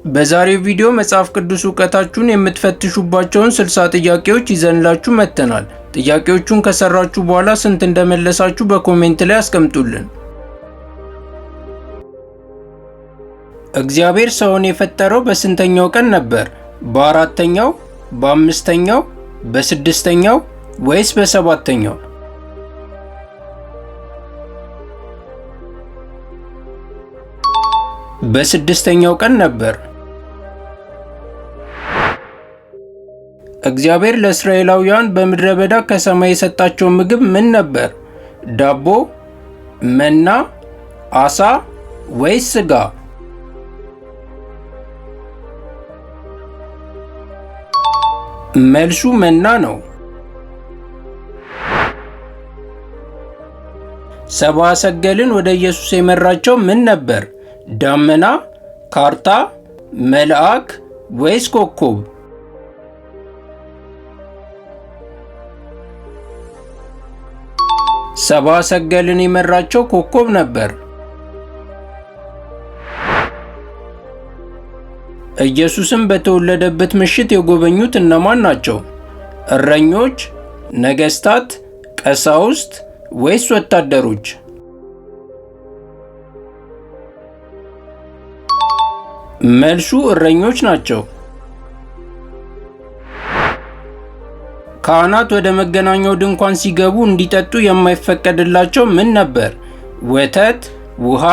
በዛሬው ቪዲዮ መጽሐፍ ቅዱስ እውቀታችሁን የምትፈትሹባቸውን 60 ጥያቄዎች ይዘንላችሁ መጥተናል። ጥያቄዎቹን ከሰራችሁ በኋላ ስንት እንደመለሳችሁ በ comment ላይ አስቀምጡልን። እግዚአብሔር ሰውን የፈጠረው በስንተኛው ቀን ነበር? በአራተኛው፣ በአምስተኛው፣ በስድስተኛው ወይስ በሰባተኛው? በስድስተኛው ቀን ነበር። እግዚአብሔር ለእስራኤላውያን በምድረ በዳ ከሰማይ የሰጣቸው ምግብ ምን ነበር? ዳቦ፣ መና፣ ዓሣ ወይስ ሥጋ? መልሱ መና ነው። ሰብአ ሰገልን ወደ ኢየሱስ የመራቸው ምን ነበር? ደመና፣ ካርታ፣ መልአክ ወይስ ኮከብ? ሰብአ ሰገልን የመራቸው ኮከብ ነበር። ኢየሱስን በተወለደበት ምሽት የጎበኙት እነማን ናቸው? እረኞች፣ ነገሥታት፣ ቀሳውስት ወይስ ወታደሮች? መልሱ እረኞች ናቸው። ካህናት ወደ መገናኛው ድንኳን ሲገቡ እንዲጠጡ የማይፈቀድላቸው ምን ነበር? ወተት፣ ውሃ፣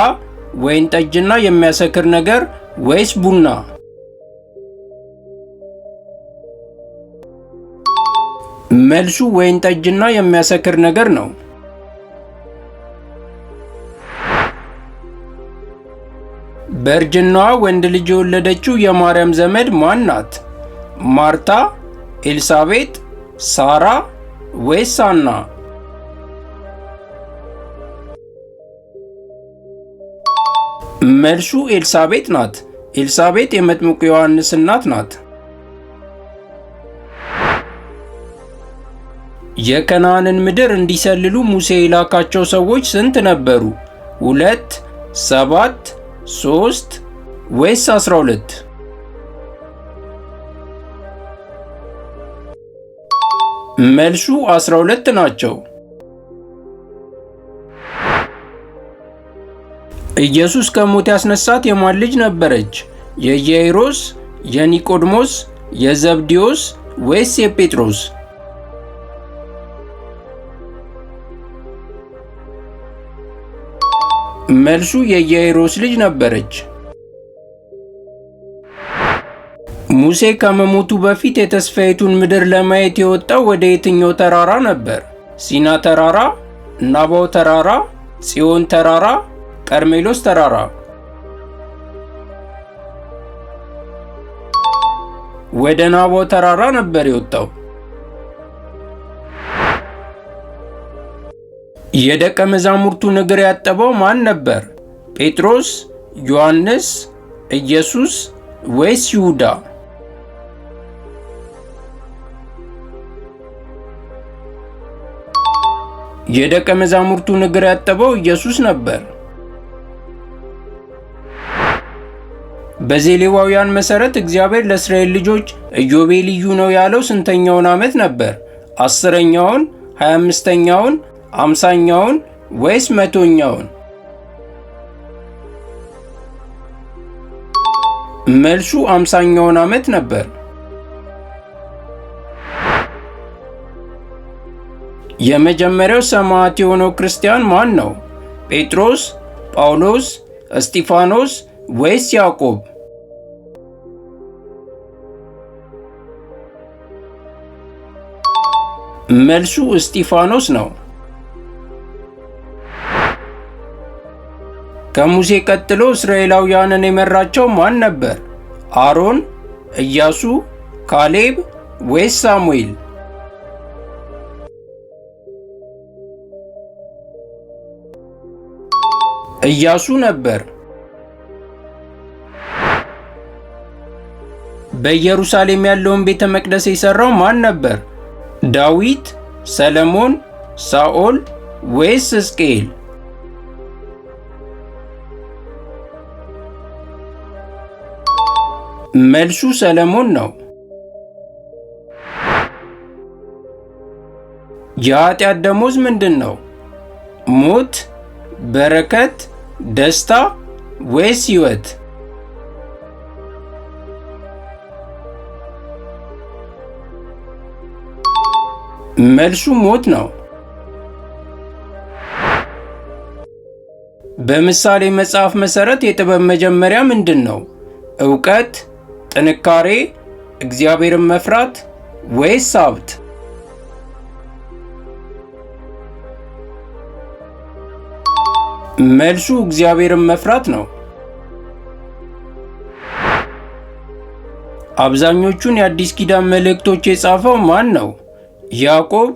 ወይን ጠጅና የሚያሰክር ነገር ወይስ ቡና? መልሱ ወይን ጠጅና የሚያሰክር ነገር ነው። በእርጅናዋ ወንድ ልጅ የወለደችው የማርያም ዘመድ ማን ናት? ማርታ፣ ኤልሳቤጥ፣ ሳራ ወይስ ሐና? መልሱ ኤልሳቤጥ ናት። ኤልሳቤጥ የመጥምቁ ዮሐንስ እናት ናት። የከነዓንን ምድር እንዲሰልሉ ሙሴ የላካቸው ሰዎች ስንት ነበሩ? 2፣ 7፣ 3 ወይስ 12? መልሱ 12 ናቸው። ኢየሱስ ከሞት ያስነሳት የማን ልጅ ነበረች? የኢያኢሮስ፣ የኒቆድሞስ፣ የዘብዴዎስ ወይስ የጴጥሮስ? መልሱ የኢያኢሮስ ልጅ ነበረች። ሙሴ ከመሞቱ በፊት የተስፋይቱን ምድር ለማየት የወጣው ወደ የትኛው ተራራ ነበር? ሲና ተራራ፣ ናባው ተራራ፣ ጽዮን ተራራ፣ ቀርሜሎስ ተራራ? ወደ ናባው ተራራ ነበር የወጣው። የደቀ መዛሙርቱን እግር ያጠበው ማን ነበር? ጴጥሮስ፣ ዮሐንስ፣ ኢየሱስ ወይስ ይሁዳ? የደቀ መዛሙርቱን እግር ያጠበው ኢየሱስ ነበር። በዘሌዋውያን መሠረት እግዚአብሔር ለእስራኤል ልጆች ኢዮቤልዩ ነው ያለው ስንተኛውን ዓመት ነበር? 10ኛውን፣ 25ኛውን፣ 50ኛውን ወይስ 100ኛውን? መልሱ 50ኛውን ዓመት ነበር። የመጀመሪያው ሰማዕት የሆነው ክርስቲያን ማን ነው? ጴጥሮስ፣ ጳውሎስ፣ እስጢፋኖስ ወይስ ያዕቆብ? መልሱ እስጢፋኖስ ነው። ከሙሴ ቀጥሎ እስራኤላውያንን የመራቸው ማን ነበር? አሮን፣ ኢያሱ፣ ካሌብ ወይስ ሳሙኤል? ኢያሱ ነበር። በኢየሩሳሌም ያለውን ቤተ መቅደስ የሠራው ማን ነበር? ዳዊት፣ ሰለሞን፣ ሳኦል ወይስ ሕዝቅኤል? መልሱ ሰለሞን ነው። የኃጢአት ደሞዝ ምንድን ነው? ሞት፣ በረከት፣ ደስታ ወይስ ሕይወት? መልሱ ሞት ነው። በምሳሌ መጽሐፍ መሠረት የጥበብ መጀመሪያ ምንድን ነው? ዕውቀት፣ ጥንካሬ፣ እግዚአብሔርን መፍራት ወይስ ሀብት? መልሱ እግዚአብሔርን መፍራት ነው። አብዛኞቹን የአዲስ ኪዳን መልእክቶች የጻፈው ማን ነው? ያዕቆብ፣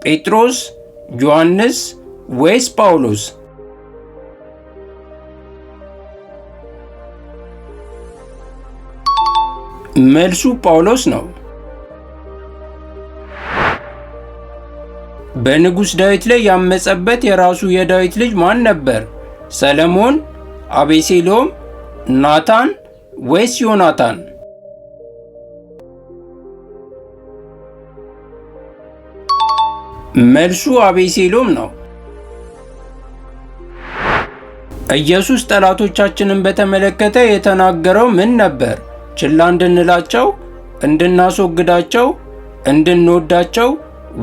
ጴጥሮስ፣ ዮሐንስ ወይስ ጳውሎስ? መልሱ ጳውሎስ ነው። በንጉሥ ዳዊት ላይ ያመፀበት የራሱ የዳዊት ልጅ ማን ነበር? ሰለሞን፣ አቤሴሎም፣ ናታን ወይስ ዮናታን? መልሱ አቤሴሎም ነው። ኢየሱስ ጠላቶቻችንን በተመለከተ የተናገረው ምን ነበር? ችላ እንድንላቸው፣ እንድናስወግዳቸው፣ እንድንወዳቸው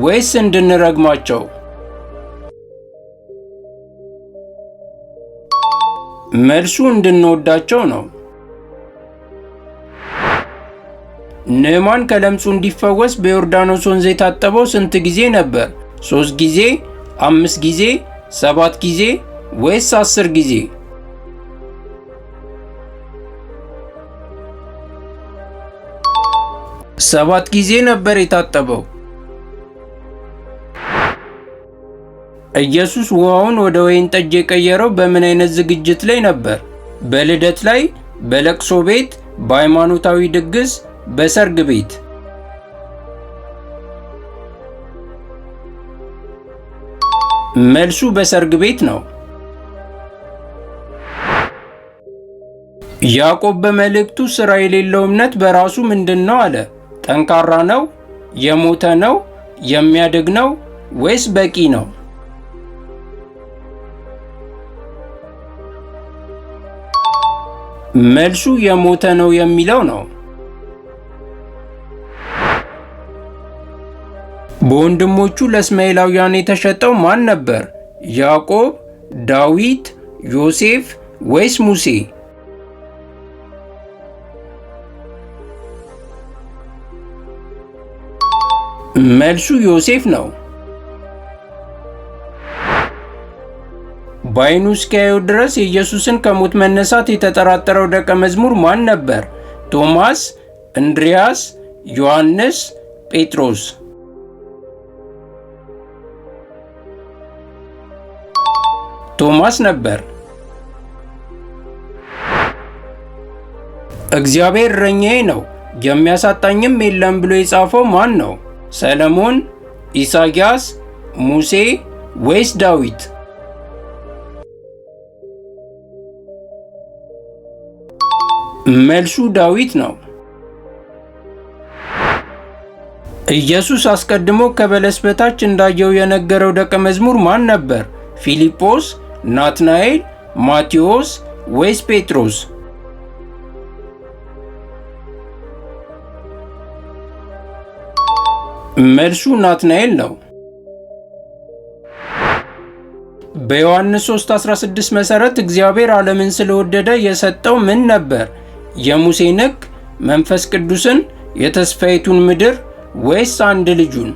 ወይስ እንድንረግማቸው? መልሱ እንድንወዳቸው ነው። ንዕማን ከለምጹ እንዲፈወስ በዮርዳኖስ ወንዝ የታጠበው ስንት ጊዜ ነበር? 3 ጊዜ፣ 5 ጊዜ፣ 7 ጊዜ ወይስ 10 ጊዜ? 7 ጊዜ ነበር የታጠበው። ኢየሱስ ውሃውን ወደ ወይን ጠጅ የቀየረው በምን አይነት ዝግጅት ላይ ነበር? በልደት ላይ፣ በለቅሶ ቤት፣ በሃይማኖታዊ ድግስ፣ በሰርግ ቤት? መልሱ በሰርግ ቤት ነው። ያዕቆብ በመልእክቱ ሥራ የሌለው እምነት በራሱ ምንድን ነው አለ? ጠንካራ ነው? የሞተ ነው? የሚያድግ ነው? ወይስ በቂ ነው? መልሱ የሞተ ነው የሚለው ነው። በወንድሞቹ ለእስማኤላውያን የተሸጠው ማን ነበር? ያዕቆብ፣ ዳዊት፣ ዮሴፍ ወይስ ሙሴ? መልሱ ዮሴፍ ነው። በዓይኑ እስኪያየው ድረስ የኢየሱስን ከሞት መነሳት የተጠራጠረው ደቀ መዝሙር ማን ነበር? ቶማስ፣ እንድሪያስ፣ ዮሐንስ፣ ጴጥሮስ? ቶማስ ነበር። እግዚአብሔር እረኛዬ ነው የሚያሳጣኝም የለም ብሎ የጻፈው ማን ነው? ሰለሞን፣ ኢሳይያስ፣ ሙሴ ወይስ ዳዊት? መልሱ ዳዊት ነው። ኢየሱስ አስቀድሞ ከበለስ በታች እንዳየው የነገረው ደቀ መዝሙር ማን ነበር? ፊልጶስ፣ ናትናኤል፣ ማቴዎስ ወይስ ጴጥሮስ? መልሱ ናትናኤል ነው። በዮሐንስ 3:16 መሠረት እግዚአብሔር ዓለምን ስለወደደ የሰጠው ምን ነበር? የሙሴን ሕግ፣ መንፈስ ቅዱስን፣ የተስፋይቱን ምድር ወይስ አንድ ልጁን?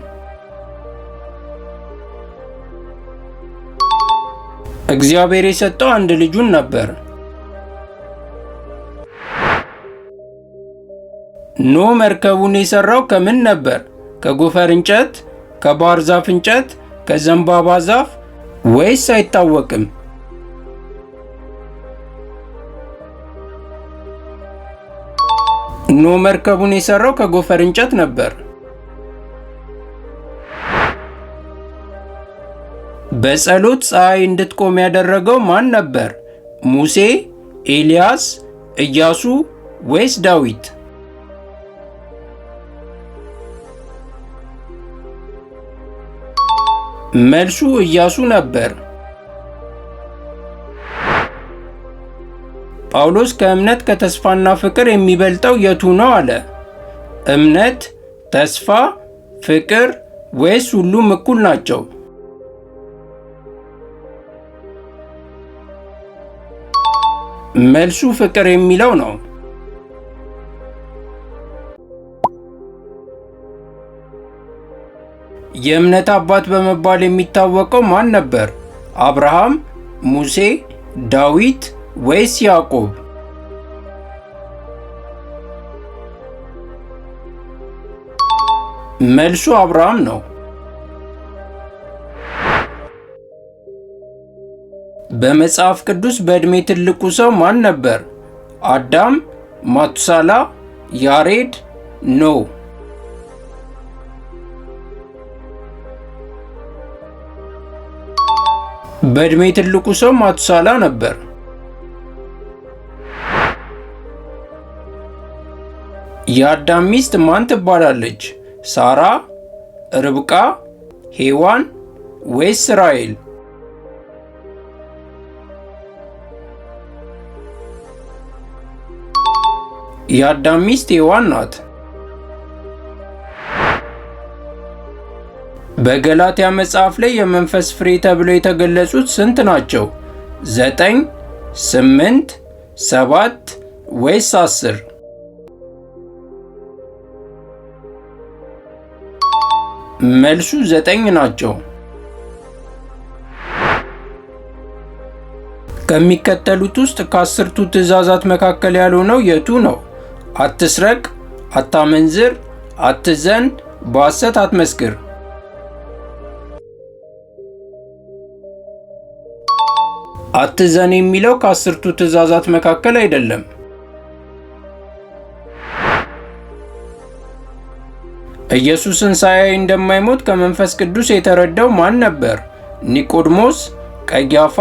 እግዚአብሔር የሰጠው አንድ ልጁን ነበር። ኖህ መርከቡን የሠራው ከምን ነበር? ከጎፈር እንጨት፣ ከባህር ዛፍ እንጨት፣ ከዘንባባ ዛፍ ወይስ አይታወቅም? ኖህ መርከቡን የሠራው ከጎፈር እንጨት ነበር። በጸሎት ፀሐይ እንድትቆም ያደረገው ማን ነበር? ሙሴ፣ ኤልያስ፣ ኢያሱ ወይስ ዳዊት? መልሱ ኢያሱ ነበር። ጳውሎስ ከእምነት ከተስፋና ፍቅር የሚበልጠው የቱ ነው አለ? እምነት፣ ተስፋ፣ ፍቅር ወይስ ሁሉም እኩል ናቸው? መልሱ ፍቅር የሚለው ነው። የእምነት አባት በመባል የሚታወቀው ማን ነበር? አብርሃም፣ ሙሴ፣ ዳዊት ወይስ ያዕቆብ? መልሱ አብርሃም ነው። በመጽሐፍ ቅዱስ በዕድሜ ትልቁ ሰው ማን ነበር? አዳም፣ ማቱሳላ፣ ያሬድ፣ ኖህ? በዕድሜ ትልቁ ሰው ማቱሳላ ነበር። የአዳም ሚስት ማን ትባላለች? ሳራ፣ ርብቃ፣ ሔዋን ወይስ ራሔል? የአዳም ሚስት ሔዋን ናት። በገላትያ መጽሐፍ ላይ የመንፈስ ፍሬ ተብለው የተገለጹት ስንት ናቸው? 9፣ 8፣ 7 ወይስ 10? መልሱ 9 ናቸው። ከሚከተሉት ውስጥ ከአስርቱ ትእዛዛት መካከል ያልሆነው የቱ ነው? አትስረቅ፣ አታመንዝር፣ አትዘን፣ በሐሰት አትመስክር። አትዘን የሚለው ከአስርቱ ትእዛዛት መካከል አይደለም። ኢየሱስን ሳያይ እንደማይሞት ከመንፈስ ቅዱስ የተረዳው ማን ነበር? ኒቆድሞስ፣ ቀያፋ፣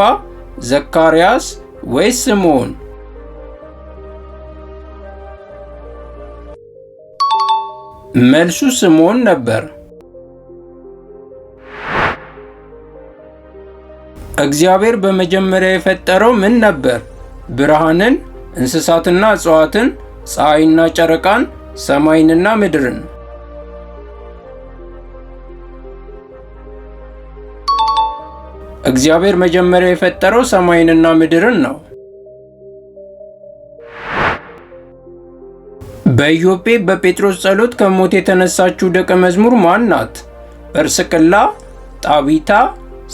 ዘካርያስ ወይስ ስምዖን? መልሱ ስምዖን ነበር። እግዚአብሔር በመጀመሪያ የፈጠረው ምን ነበር? ብርሃንን፣ እንስሳትና እጽዋትን፣ ፀሐይና ጨረቃን፣ ሰማይንና ምድርን። እግዚአብሔር መጀመሪያ የፈጠረው ሰማይንና ምድርን ነው። በኢዮጴ በጴጥሮስ ጸሎት ከሞት የተነሳችው ደቀ መዝሙር ማን ናት? ጵርስቅላ፣ ጣቢታ፣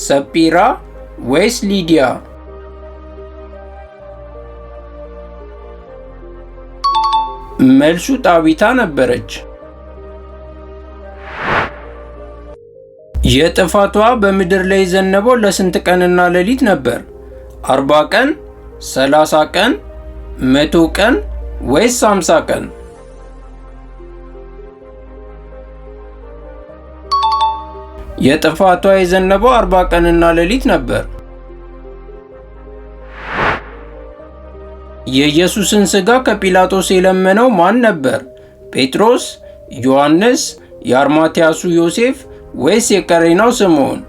ሰጲራ ወይስ ሊዲያ? መልሱ ጣቢታ ነበረች። የጥፋት ውሃ በምድር ላይ የዘነበው ለስንት ቀንና ሌሊት ነበር? 40 ቀን፣ 30 ቀን፣ 100 ቀን ወይስ 50 ቀን? የጥፋት ውሃ የዘነበው 40 ቀንና ሌሊት ነበር። የኢየሱስን ሥጋ ከጲላጦስ የለመነው ማን ነበር? ጴጥሮስ፣ ዮሐንስ፣ የአርማትያሱ ዮሴፍ ወይስ የቀሬናው ስምዖን?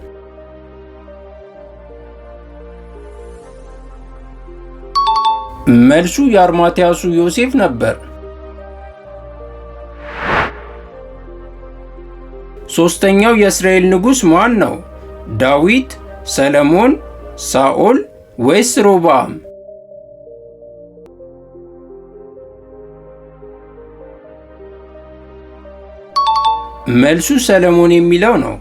መልሱ የአርማትያሱ ዮሴፍ ነበር። ሦስተኛው የእስራኤል ንጉሥ ማን ነው? ዳዊት፣ ሰለሞን፣ ሳኦል ወይስ ሮብዓም? መልሱ ሰለሞን የሚለው ነው።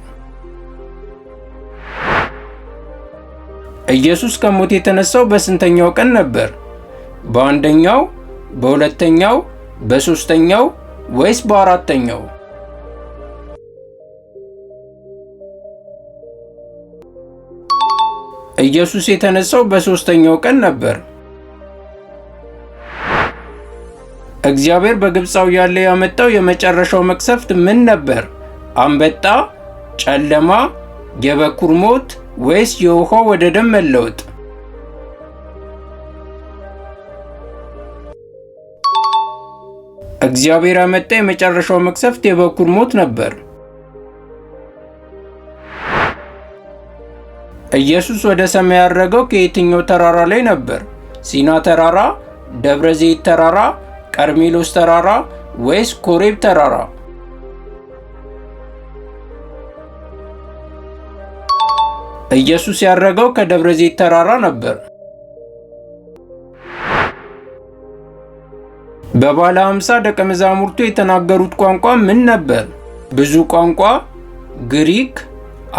ኢየሱስ ከሞት የተነሳው በስንተኛው ቀን ነበር? በአንደኛው፣ በሁለተኛው፣ በሦስተኛው ወይስ በአራተኛው? ኢየሱስ የተነሳው በሦስተኛው ቀን ነበር። እግዚአብሔር በግብፃውያን ላይ ያመጣው የመጨረሻው መቅሰፍት ምን ነበር? አንበጣ፣ ጨለማ፣ የበኩር ሞት ወይስ የውሃው ወደ ደም መለወጥ? እግዚአብሔር ያመጣ የመጨረሻው መቅሰፍት የበኩር ሞት ነበር። ኢየሱስ ወደ ሰማይ ያረገው ከየትኛው ተራራ ላይ ነበር? ሲና ተራራ፣ ደብረ ዘይት ተራራ፣ ቀርሜሎስ ተራራ ወይስ ኮሬብ ተራራ? ኢየሱስ ያረገው ከደብረ ዘይት ተራራ ነበር። በባለ 50 ደቀ መዛሙርቱ የተናገሩት ቋንቋ ምን ነበር? ብዙ ቋንቋ፣ ግሪክ፣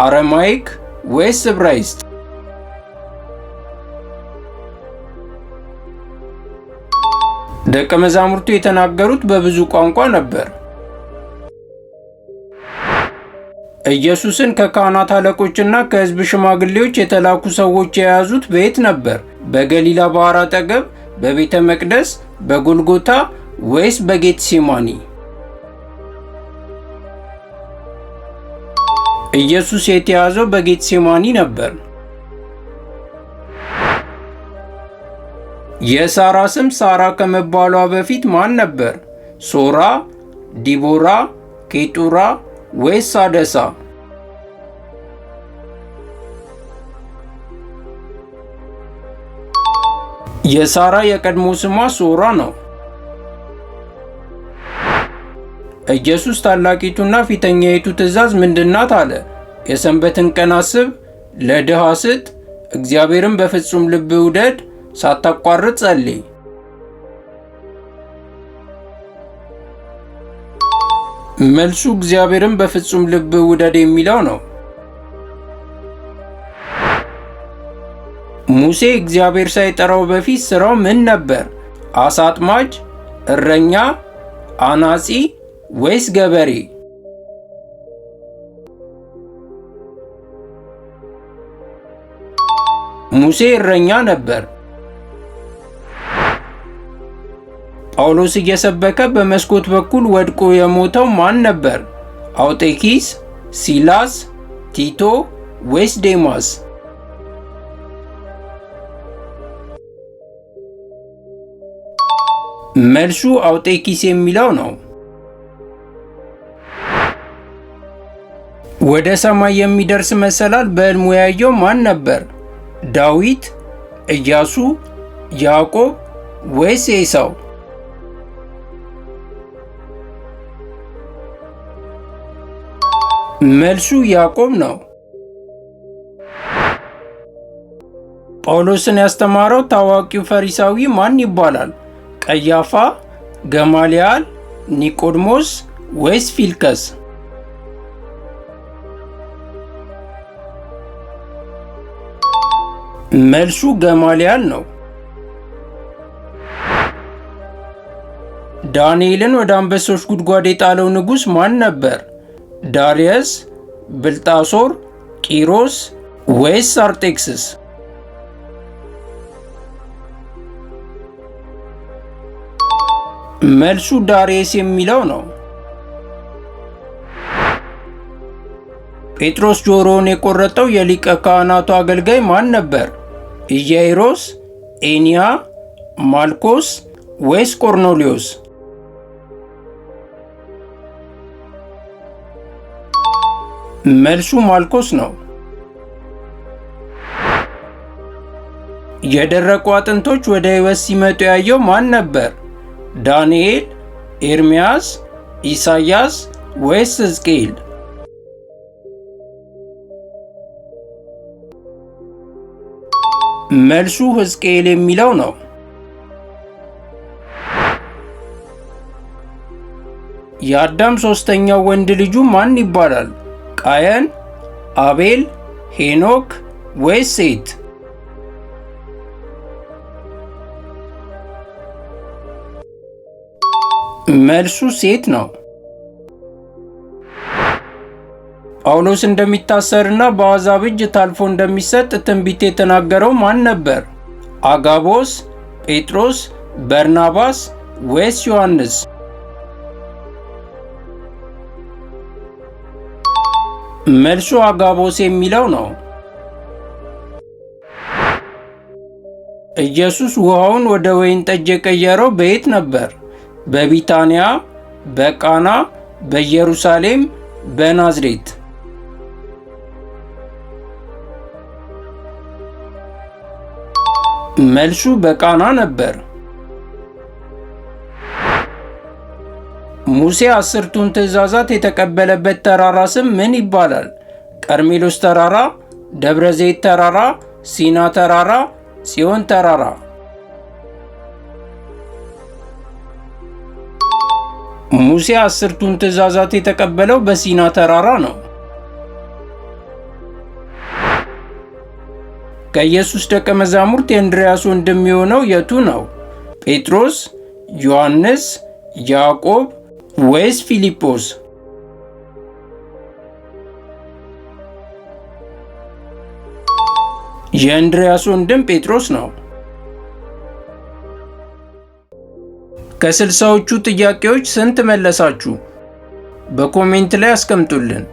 አረማይክ ወይስ ዕብራይስጥ? ደቀ መዛሙርቱ የተናገሩት በብዙ ቋንቋ ነበር። ኢየሱስን ከካህናት አለቆችና ከሕዝብ ሽማግሌዎች የተላኩ ሰዎች የያዙት በየት ነበር? በገሊላ ባህር አጠገብ፣ በቤተ መቅደስ፣ በጎልጎታ ወይስ በጌትሴማኒ? ኢየሱስ የተያዘው በጌትሴማኒ ነበር። የሳራ ስም ሳራ ከመባሏ በፊት ማን ነበር? ሶራ፣ ዲቦራ፣ ኬጡራ ወይስ አደሳ? የሳራ የቀድሞ ስሟ ሶራ ነው። ኢየሱስ ታላቂቱና ፊተኛይቱ ትእዛዝ ምንድናት? አለ። የሰንበትን ቀን አስብ፣ ለድሃ ስጥ፣ እግዚአብሔርን በፍጹም ልብ ውደድ፣ ሳታቋርጥ ጸልይ። መልሱ እግዚአብሔርን በፍጹም ልብ ውደድ የሚለው ነው። ሙሴ እግዚአብሔር ሳይጠራው በፊት ሥራው ምን ነበር? አሳ አጥማጅ፣ እረኛ፣ አናጺ ወይስ ገበሬ? ሙሴ እረኛ ነበር። ጳውሎስ እየሰበከ በመስኮት በኩል ወድቆ የሞተው ማን ነበር? አውጤኪስ፣ ሲላስ፣ ቲቶ ወይስ ዴማስ? መልሱ አውጤኪስ የሚለው ነው። ወደ ሰማይ የሚደርስ መሰላል በሕልሙ ያየው ማን ነበር? ዳዊት፣ ኢያሱ፣ ያዕቆብ ወይስ ኤሳው? መልሱ ያዕቆብ ነው። ጳውሎስን ያስተማረው ታዋቂው ፈሪሳዊ ማን ይባላል? ቀያፋ፣ ገማልያል፣ ኒቆድሞስ ወይስ ፊልከስ? መልሱ ገማልያል ነው። ዳንኤልን ወደ አንበሶች ጉድጓድ የጣለው ንጉሥ ማን ነበር? ዳርየስ፣ ብልጣሶር፣ ቂሮስ ወይስ አርጤክስስ? መልሱ ዳርየስ የሚለው ነው። ጴጥሮስ ጆሮውን የቆረጠው የሊቀ ካህናቱ አገልጋይ ማን ነበር? ኢያኢሮስ፣ ኤንያ፣ ማልኮስ ወይስ ቆርኔሌዎስ? መልሱ ማልኮስ ነው። የደረቁ አጥንቶች ወደ ሕይወት ሲመጡ ያየው ማን ነበር? ዳንኤል፣ ኤርምያስ፣ ኢሳይያስ ወይስ ሕዝቅኤል? መልሱ ሕዝቅኤል የሚለው ነው። የአዳም ሦስተኛው ወንድ ልጁ ማን ይባላል? ቃየን፣ አቤል፣ ሄኖክ ወይስ ሴት? መልሱ ሴት ነው። ጳውሎስ እንደሚታሰርና በአሕዛብ እጅ ታልፎ እንደሚሰጥ ትንቢት የተናገረው ማን ነበር? አጋቦስ፣ ጴጥሮስ፣ በርናባስ ወይስ ዮሐንስ? መልሱ አጋቦስ የሚለው ነው። ኢየሱስ ውሃውን ወደ ወይን ጠጅ የቀየረው በየት ነበር? በቢታንያ፣ በቃና፣ በኢየሩሳሌም፣ በናዝሬት? መልሱ በቃና ነበር። ሙሴ አስርቱን ትእዛዛት የተቀበለበት ተራራ ስም ምን ይባላል? ቀርሜሎስ ተራራ፣ ደብረ ዘይት ተራራ፣ ሲና ተራራ፣ ጽዮን ተራራ። ሙሴ አስርቱን ትእዛዛት የተቀበለው በሲና ተራራ ነው። ከኢየሱስ ደቀ መዛሙርት የእንድርያስ ወንድም የሆነው የቱ ነው? ጴጥሮስ፣ ዮሐንስ፣ ያዕቆብ ወይስ ፊልጶስ? የእንድርያስ ወንድም ጴጥሮስ ነው። ከስልሳዎቹ ጥያቄዎች ስንት መለሳችሁ? በ comment ላይ አስቀምጡልን።